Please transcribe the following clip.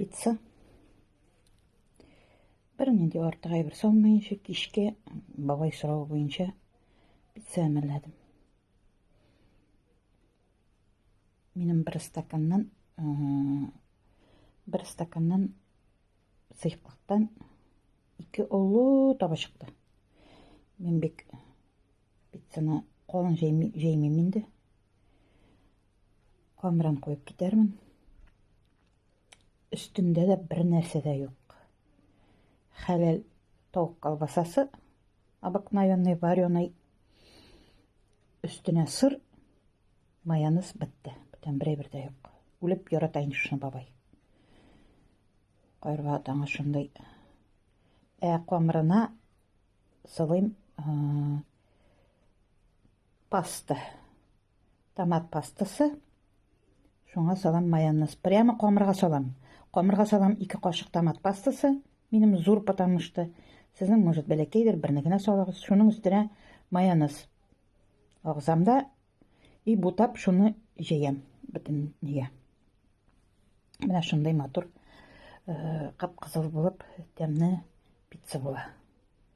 Пицца. Бернинди артык әйбер салмаенча, кичкә бабай соравы буенча пицца әмәлләдем. Минем бер стаканнан бер стаканнан сыеклыктан ике олы таба чыкты. Мин бик пиццаны калын җәймим инде. Камырын куеп китәрмен. Өстендә дә бер нәрсә дә юк. Хәләл тавык колбасасы, обыкновенный вареный. Өстенә сыр, майонез бетте. Бүтән бер әйбер дә юк. Үлеп ярата инде шуны бабай. Кайрыла аңа шундый. Ә камырына сылыйм паста. Томат пастасы. Шуңа салам майонез. Прямо камырга салам. Камырга салам 2 кашык томат пастасы. Минем зур, потому что. Сезнең, может, бәләкәйдер, берне генә салыгыз. Шуның өстенә майонез. Агызам да и бутап шуны җәям бөтен нигә. Менә шундый матур, кып-кызыл булып тәмле пицца була.